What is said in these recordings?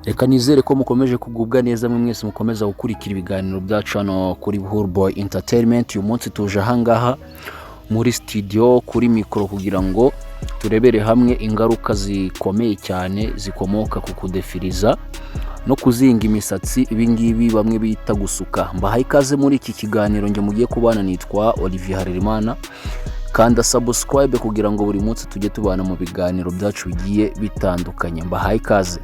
Reka nizere ko mukomeje kugubwa neza, mwe mwese mukomeza gukurikira ibiganiro byacu hano kuri Buhuru Boy Entertainment. Uyu munsi tuje ahangaha muri studio kuri mikoro kugira ngo turebere hamwe ingaruka zikomeye cyane zikomoka ku kudefiriza no kuzinga imisatsi, ibingibi bamwe bita gusuka. Mbahaye ikaze muri iki kiganiro. Njye mugiye kubana nitwa Olivier Harerimana. Kanda subscribe kugira ngo buri munsi tujye tubana mu biganiro byacu bigiye bitandukanye. Mbahaye ikaze.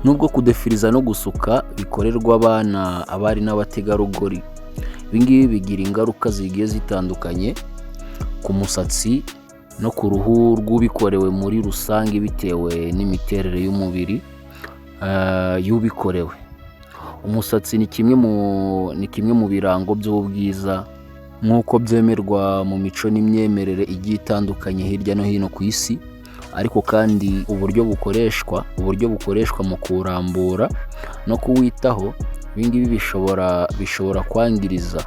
Nubwo kudefiriza no gusuka bikorerwa abana, abari n'abategarugori, ibingibi bigira ingaruka zigiye zitandukanye ku musatsi no ku ruhu rw'ubikorewe muri rusange, bitewe n'imiterere y'umubiri y'ubikorewe. Umusatsi ni kimwe mu birango by'ubwiza nk'uko byemerwa mu mico n'imyemerere igiye itandukanye hirya no hino ku isi. Ariko kandi uburyo bukoreshwa mu kuwurambura no kuwitaho, ibingibi bishobora kwangiriza,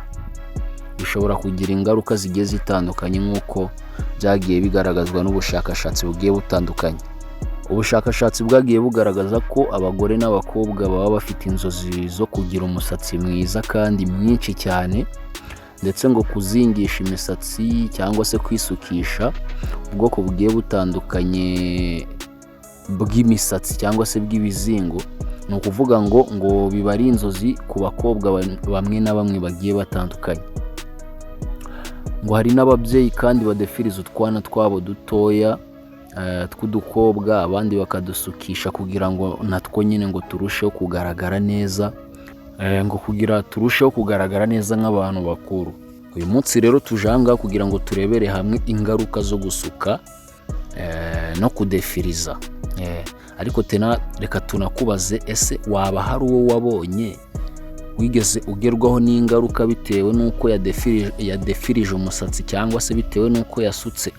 bishobora kugira ingaruka zigiye zitandukanye, nk'uko byagiye bigaragazwa n'ubushakashatsi bugiye butandukanye. Ubushakashatsi bwagiye bugaragaza ko abagore n'abakobwa baba bafite inzozi zo kugira umusatsi mwiza kandi mwinshi cyane, ndetse ngo kuzingisha imisatsi cyangwa se kwisukisha ubwoko bugiye butandukanye bw'imisatsi cyangwa se bw'ibizingo, ni ukuvuga ngo biba ari inzozi ku bakobwa bamwe na bamwe bagiye batandukanye. Ngo hari n'ababyeyi kandi badefiriza utwana twabo dutoya tw'udukobwa, abandi bakadusukisha kugira ngo natwo nyine ngo turusheho kugaragara neza, ngo kugira turusheho kugaragara neza nk'abantu bakuru. Uyu munsi rero tuje aha ngaha kugira ngo turebere hamwe ingaruka zo gusuka no kudefiriza. Ariko tena reka tunakubaze: ese waba hari uwo wabonye wigeze ugerwaho n'ingaruka bitewe n'uko yadefirije umusatsi cyangwa se bitewe n'uko yasutse?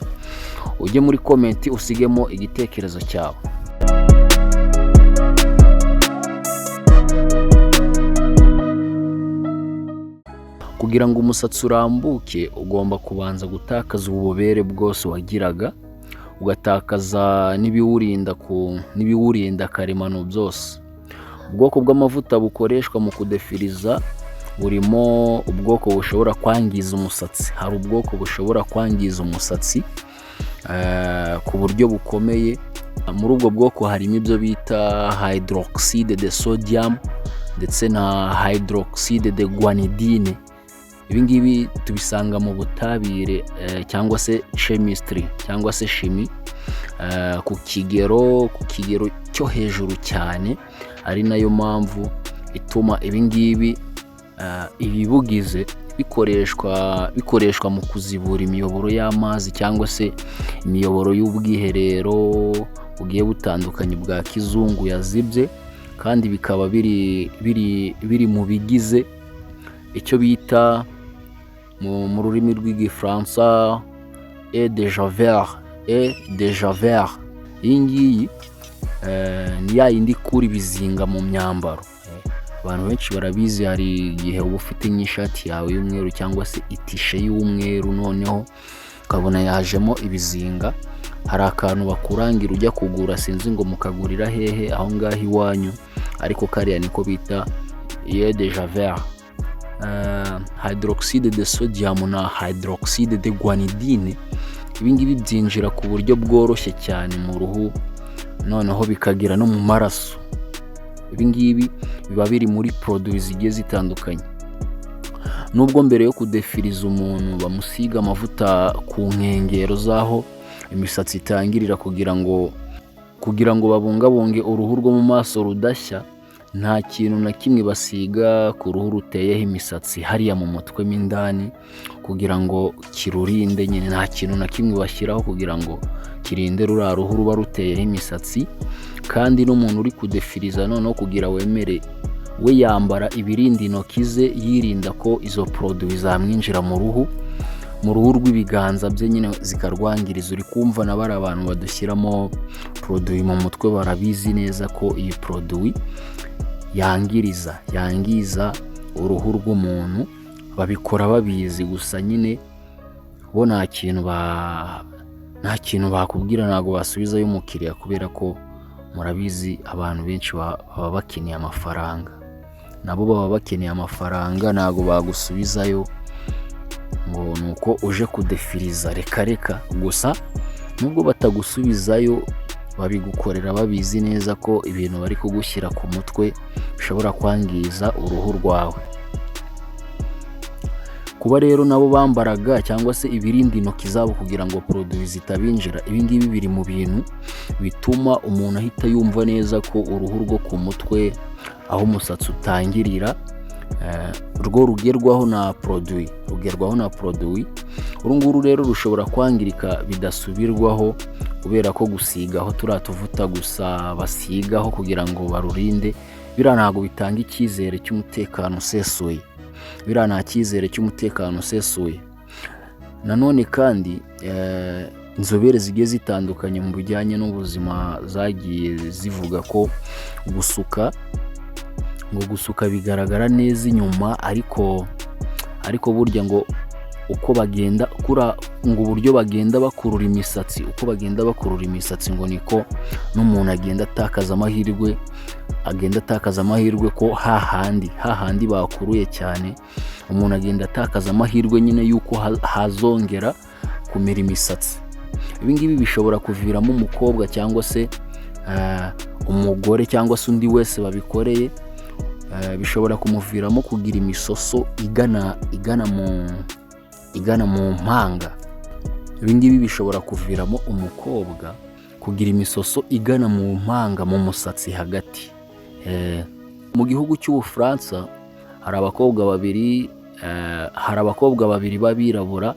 Ujye muri comment usigemo igitekerezo cyawe. Kugira ngo umusatsi urambuke, ugomba kubanza gutakaza ububobere bwose wagiraga, ugatakaza n'ibiwurinda karemano byose. Ubwoko bw'amavuta bukoreshwa mu kudefiriza burimo ubwoko bushobora kwangiza umusatsi. Hari ubwoko bushobora kwangiza umusatsi ku buryo bukomeye. Muri ubwo bwoko harimo ibyo bita hydroxyde de sodium ndetse na hydroxyde de guanidine. Ibi ngibi tubisanga mu butabire cyangwa se chemistry cyangwa se chimie ku kigero cyo hejuru cyane, ari nayo mpamvu ituma ibi ngibi, ibibugize bikoreshwa mu kuzibura imiyoboro y'amazi cyangwa se imiyoboro y'ubwiherero bugiye butandukanye bwa kizungu yazibye, kandi bikaba biri mu bigize icyo bita mu rurimi rw'Igifaransa eau de javel. Eau de javel iyi ngiyi ni ya yindi ikura ibizinga mu myambaro. Abantu benshi barabizi. Hari igihe uba ufite nk'ishati yawe y'umweru cyangwa se itishe y'umweru, noneho ukabona yajemo ibizinga. Hari akantu bakurangira ujya kugura, sinzi ngo mukagurira hehe aho ngaho iwanyu, ariko kariya niko bita eau de javel. Hydroxyde de sodium na hydroxyde de guanidine, ibi ngibi byinjira ku buryo bworoshye cyane mu ruhu, noneho bikagera no mu maraso. Ibi ngibi biba biri muri produits zigiye zitandukanye. Nubwo mbere yo kudefiriza umuntu bamusiga amavuta ku nkengero z'aho imisatsi itangirira kugira ngo babungabunge uruhu rwo mu maso rudashya, nta kintu na kimwe basiga ku ruhu ruteyeho imisatsi hariya mu mutwe mo indani kugira ngo kirurinde nyine. Nta kintu na kimwe bashyiraho kugira ngo kirinde ruriya ruhu ruba ruteyeho imisatsi. Kandi n'umuntu uri kudefiriza, noneho kugira wemere, we yambara ibirinda intoki ze, yirinda ko izo produits zamwinjira mu ruhu rw'ibiganza bye nyine zikarwangiriza. Uri kumva na bariya abantu badushyiramo produit mu mutwe barabizi neza ko iyi produit yangiza uruhu rw'umuntu. Babikora babizi, gusa nyine Bo nta kintu bakubwira, ntabwo basubizayo umukiriya, kubera ko murabizi abantu benshi baba bakeneye amafaranga, nabo baba bakeneye amafaranga. Ntabwo bagusubizayo ngo ni uko uje kudefiriza, reka reka. Gusa nubwo batagusubizayo, babigukorera babizi neza ko ibintu bari kugushyira ku mutwe bishobora kwangiza uruhu rwawe. Kuba rero nabo bambaraga cyangwa se ibirinda intoki zabo kugira ngo produit zitabinjira, ibi ngibi biri mu bintu bituma umuntu ahita yumva neza ko uruhu rwo ku mutwe, aho umusatsi utangirira, rwo rugerwaho na produit, rugerwaho na produit. Uru nguru rero rushobora kwangirika bidasubirwaho, kubera ko gusigaho turiya tuvuta gusa basigaho kugira ngo barurinde, biriya ntabwo bitanga icyizere cy'umutekano usesuye, biriya nta cyizere cy'umutekano usesuye. Nanone kandi inzobere zigiye zitandukanye mu bijyanye n'ubuzima zagiye zivuga ko gusuka, ngo gusuka bigaragara neza inyuma, ariko burya ngo uko bagenda kura, ngo uburyo bagenda bakurura imisatsi, uko bagenda bakurura imisatsi, ngo niko n'umuntu agenda atakaza amahirwe, agenda atakaza amahirwe ko hahandi hahandi bakuruye cyane, umuntu agenda atakaza amahirwe nyine y'uko hazongera kumera imisatsi. Ibi ngibi bishobora kuviramo umukobwa cyangwa se umugore cyangwa se undi wese babikoreye, bishobora kumuviramo kugira imisoso igana mu mpanga. Ibi ngibi bishobora kuviramo umukobwa kugira imisoso igana mu mpanga, mu musatsi hagati. Mu gihugu cy'Ubufaransa hari abakobwa babiri b'abirabura,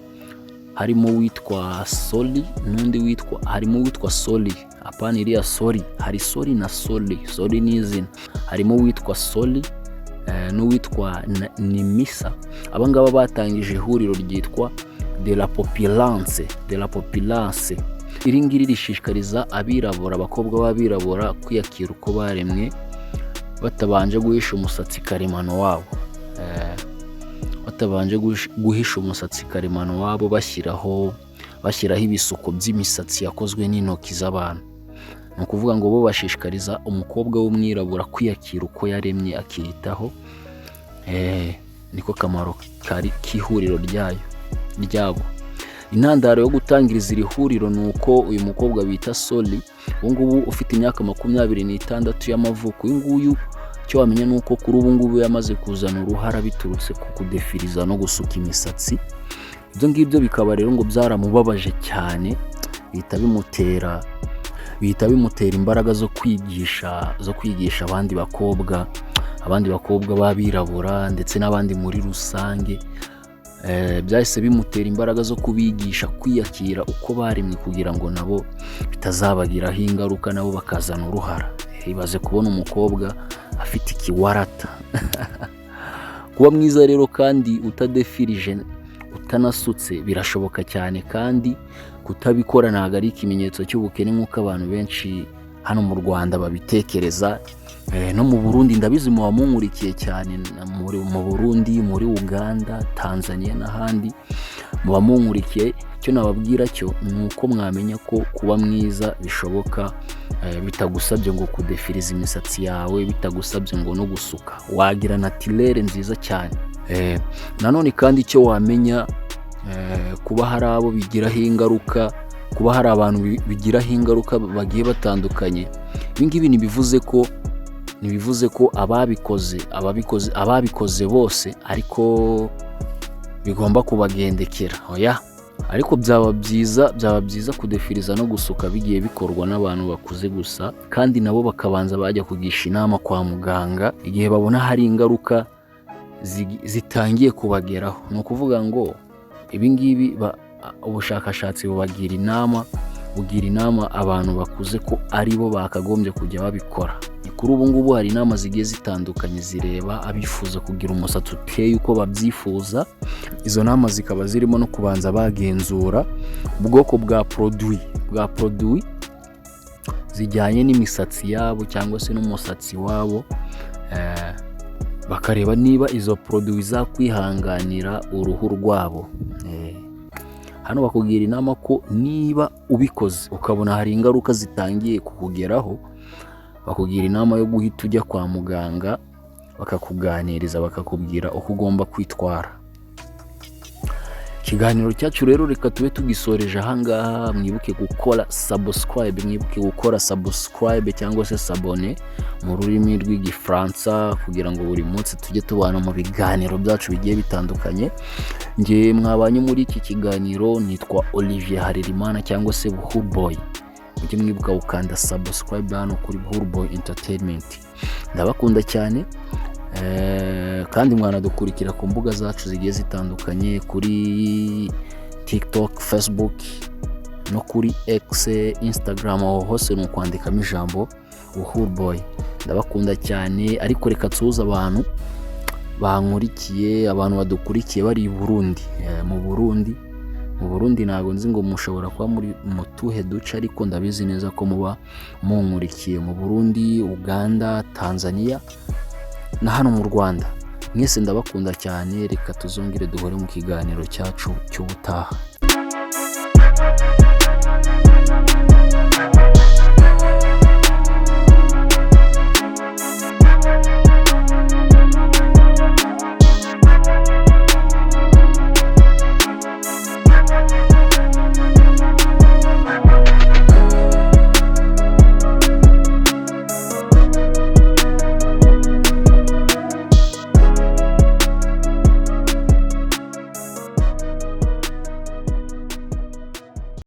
harimo uwitwa Soli n'undi witwa, harimo uwitwa Soli, apana iriya Sori, hari Sori na Soli, Soli ni izina. Harimo uwitwa Soli n'uwitwa Nimisa. Aba ngaba batangije ihuriro ryitwa de la populance. Iri ngiri rishishikariza abirabura, abakobwa b'abirabura, kwiyakira uko baremwe batabanje guhisha umusatsi karemano wabo, batabanje guhisha umusatsi karemano wabo, bashyiraho ibisuko by'imisatsi yakozwe n'intoki z'abantu. Ni ukuvuga ngo bo bashishikariza umukobwa w'umwirabura kwiyakira uko yaremye, akiyitaho. Niko kamaro kari k'ihuriro ryayo ryabo. Intandaro yo gutangiriza iri huriro ni uko uyu mukobwa bita Soli, ubu ngubu ufite imyaka 26 y'amavuko, uyu nguyu icyo wamenya ni uko kuri ubu ngubu yamaze kuzana uruhara biturutse ku kudefiriza no gusuka imisatsi. Ibyo ngibyo bikaba rero ngo byaramubabaje cyane, bihita bimutera imbaraga zo kwigisha abandi bakobwa b'abirabura ndetse n'abandi muri rusange. Byahise bimutera imbaraga zo kubigisha kwiyakira uko baremwe, kugira ngo nabo bitazabagiraho ingaruka, nabo bakazana uruhara. Ibaze kubona umukobwa afite ikiwarata. Kuba mwiza rero kandi utadefirije, utanasutse, birashoboka cyane, kandi kutabikora ntabwo ari ikimenyetso cy'ubukene nk'uko abantu benshi hano mu Rwanda babitekereza. No mu Burundi ndabizi muba munkurikiye cyane, mu Burundi, muri Uganda, Tanzania n'ahandi muba munkurikiye. Icyo nababwira cyo ni uko mwamenya ko kuba mwiza bishoboka, bitagusabye ngo kudefiriza imisatsi yawe, bitagusabye ngo no gusuka, wagira naturelle nziza cyane. Nanone kandi icyo wamenya, kuba hari abo bigiraho ingaruka, kuba hari abantu bigiraho ingaruka bagiye batandukanye, ibi ngibi ntibivuze ko ababikoze bose ariko bigomba kubagendekera, oya. Ariko byaba byiza kudefiriza no gusuka bigiye bikorwa n'abantu bakuze gusa, kandi nabo bakabanza bajya kugisha inama kwa muganga igihe babona hari ingaruka zitangiye kubageraho. Ni ukuvuga ngo ibi ngibi ubushakashatsi bubagira inama, bugira inama abantu bakuze ko ari bo bakagombye kujya babikora. Kuri ubu ngubu hari inama zigiye zitandukanye zireba abifuza kugira umusatsi uteye uko babyifuza. Izo nama zikaba zirimo no kubanza bagenzura ubwoko bwa produit zijyanye n'imisatsi yabo cyangwa se n'umusatsi wabo, bakareba niba izo produit zakwihanganira uruhu rwabo. Hano bakugira inama ko niba ubikoze ukabona hari ingaruka zitangiye kukugeraho, bakugira inama yo guhita ujya kwa muganga, bakakuganiriza, bakakubwira uko ugomba kwitwara. Ikiganiro cyacu rero reka tube tugisoreje ahangaha. Mwibuke gukora subscribe, mwibuke gukora subscribe cyangwa se s'abonner mu rurimi rw'Igifaransa, kugira ngo buri munsi tujye tubana mu biganiro byacu bigiye bitandukanye. Nge mwabanye muri iki kiganiro nitwa Olivier Harerimana cyangwa se Buhuru Boy. Mujye mwibuka gukanda subscribe hano kuri Buhuru Boy Entertainment. Ndabakunda cyane. Kandi mwanadukurikira ku mbuga zacu zigiye zitandukanye, kuri TikTok, Facebook no kuri X, Instagram. Aho hose ni ukwandikamo ijambo Buhuru Boy. Ndabakunda cyane, ariko reka nsuhuze abantu bankurikiye, abantu badukurikiye bari i Burundi. Mu Burundi ntabwo nzi ngo mushobora kuba muri mu tuhe duce, ariko ndabizi neza ko muba munkurikiye mu Burundi, Uganda, Tanzania na hano mu Rwanda. Mwese ndabakunda cyane. Reka tuzongere duhure mu kiganiro cyacu cy'ubutaha.